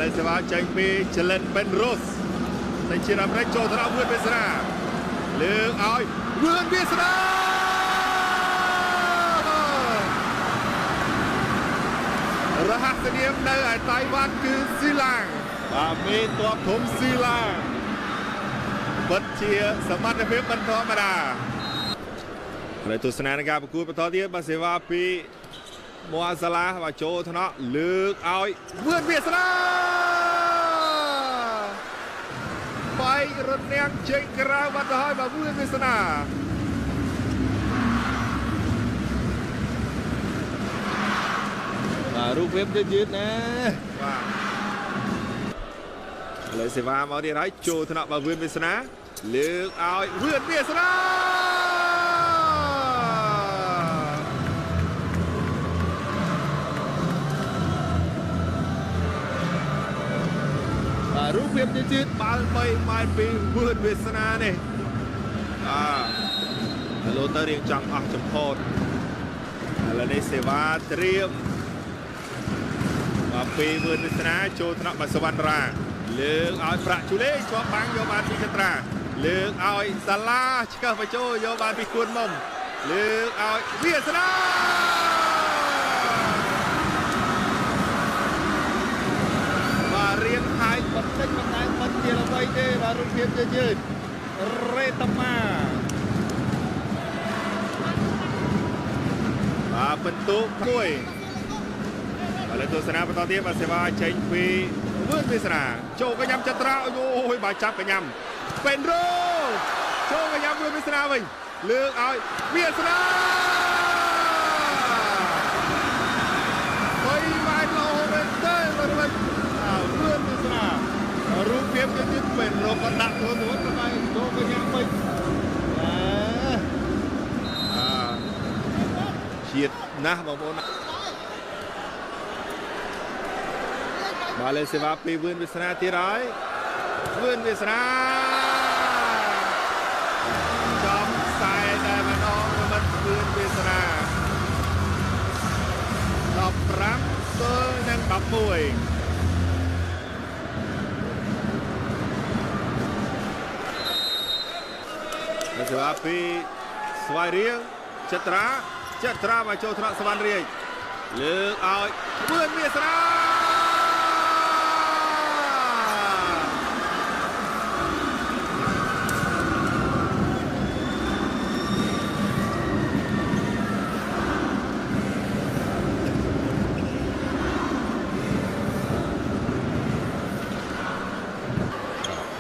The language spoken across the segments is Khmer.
លេសេវាចេញពីចលិនបេនរុសតែជាអាមេរិកចូលទៅដល់វឿនវាសនាលើកឲ្យវឿនវាសនារហស្សនាមនៅឯតៃវ៉ាន់គឺស៊ីឡាងបាទមេតបធំស៊ីឡាងពិតជាសមត្ថភាពមិនធម្មតាហើយទស្សនានៃការប្រកួតបន្តទៀតបាទសេវាពីមូអាសាឡាបាទចូលថ្នាក់លើកឲ្យវឿនវាសនាបែករនាំងចេញក្រៅបាត់ទៅហើយបាទវឿនវាសនាបាទរូបភាពយឺតណាបាទឥឡូវសេវាមកទៀតហើយចូលថ្នាក់បាទវឿនវាសនាលើកឲ្យវឿនវាសនាបាទរូបភាពយឺតបាល់3ម៉ែត្រពីវឿនវាសនានេះបាទលោទៅរៀងចង់អស់ចំផតឥឡូវនេះសេវាត្រៀមបាទពីវឿនវាសនាចូលថ្នាក់បាទសវណ្ណរាលើកឲ្យប្រាក់ជូលេជាប់បាំងយកបានពីកត្រាលើកឲ្យសាឡាឆ្កឹះបញ្ចូលយកបានពីគួនមុំលើកឲ្យវាសនាបាទរៀងហាយបន្តិចមិនដែរមិនជាអ្វីទេបាទរូបភាពយឺតរេតាម៉ាបាទពិន្ទុមួយបាទលើទស្សនាបន្តទៀតបាទសេវាចេញពីវឿនវាសនាចូលកញ្ញាំចត្រាអូយបាទចាប់កញ្ញាំពេនរ៉ូចូលកញ្ញាំវឿនវាសនាវិញលើកឲ្យវាសនាបីម៉ែត្រលោមែនទេបាទវឿនវាសនារូបភាពយឺតពេនរ៉ូក៏ដាក់ខ្លួនទៅតែចូលកញ្ញាំវិញជាតិណាស់បងប្អូនបាទលេសេវាពីវឿនវាសនាទៀតហើយវឿនវាសនាចំខ្សែតែម្ដងមិនវឿនវាសនា15ទល់នឹង11លេសេវាពីស្វាយរៀងចត្រាចត្រាមកចូលថ្នាក់សវណ្ណរាជលើកឲ្យវឿនវាសនា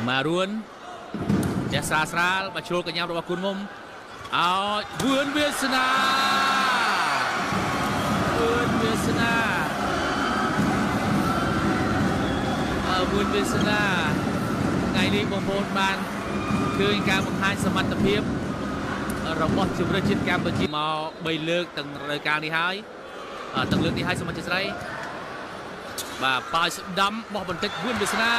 ម៉ារួនចាស់ស្រាលស្រាលបាទជ្រុលកញ្ញារបស់គុណមុំឲ្យវឿនវាសនាវឿនវាសនាវឿនវាសនាថ្ងៃនេះបងប្អូនបានឃើញការបង្ហាញសមត្ថភាពរបស់ជម្រើសជាតិកម្ពុជាមក3លើកទាំងរដូវកាលនេះហើយទាំងលើកនេះហើយសូមអធិស្ឋានបាទប៉ាយស្ដាំបោះបន្តិចវឿនវាសនា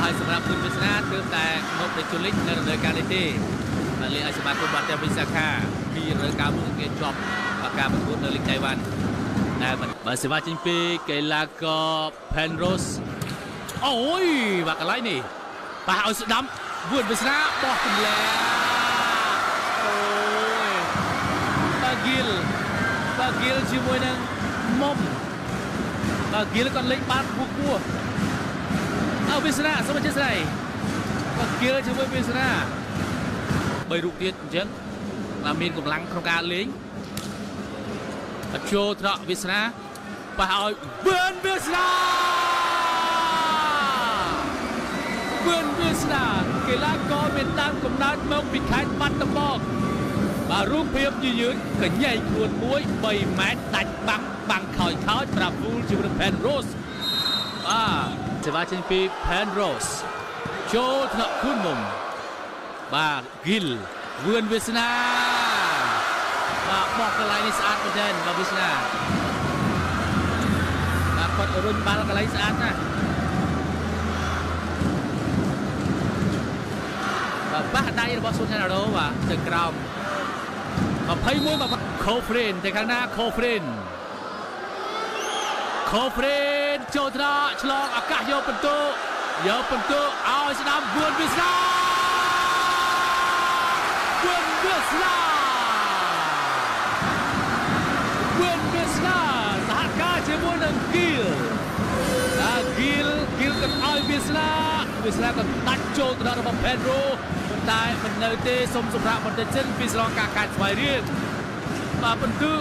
ហើយសម្រាប់វឿនវាសនាទើបតែមកទៅជលិចនៅរដូវកាលនេះទេបាទលេងឲ្យសមាគមបាល់ទះវិសាខាពីរដូវកាលមុនគេជាប់ការប្រកួតនៅលីកតៃវ៉ាន់តែបាទសេវាចេញពីកីឡាករ Penrose អូយបាទកន្លែងនេះប៉ះឲ្យស្ដាំវឿនវាសនាបោះទម្លាក់អូយបាទគីលបាទគីលជាមួយនឹងមុំបាទគីលគាត់លេងបាល់ខ្ពស់ៗអើវាសនាសូមអធិស្ឋានបាទគៀលជាមួយវាសនា3រូបទៀតអញ្ចឹងបាទមានកម្លាំងក្នុងការលេងបាទចូលត្រកវាសនាប៉ះឲ្យវឿនវាសនាវឿនវាសនាកីឡាករមានដើមកំណើតមកពីខេត្តបាត់ដំបងបាទរូបភាពយឺតកញែកខ្លួនមួយ3ម៉ែត្រដាច់បាំងបាំងខោចខោចប្រាប់វូលជាមួយនឹង Penrose បាទសេវាចេញពី Penrose ចូលថ្នាក់គុណមុំបាទគីលវឿនវាសនាបាទបោះកន្លែងនេះស្អាតមែនទែនបាទវាសនាបាទគាត់រុញបាល់កន្លែងស្អាតណាស់បាទប៉ះដៃរបស់ស៊ុនឆាណារ៉ូបាទទៅក្រោម 21ខូហ្វ្រិនទៅខាងណាខូហ្វ្រិនខូហ្វ្រិនចូលត្រឆ្លងឱកាសយកពិន្ទុយកពិន្ទុឲ្យស្ដាំវឿនវាសនាវឿនវាសនាវឿនវាសនាសហការជាមួយនឹងគីលណាគីលគីលក៏ឲ្យវាសនាវាសនាក៏ដាច់ចូលទៅដល់របស់ផេដ្រូប៉ុន្តែមិននៅទេសូមសម្រាប់បន្តិចសិនពីស្លងការខេត្តស្វាយរៀងបាទពិន្ទុ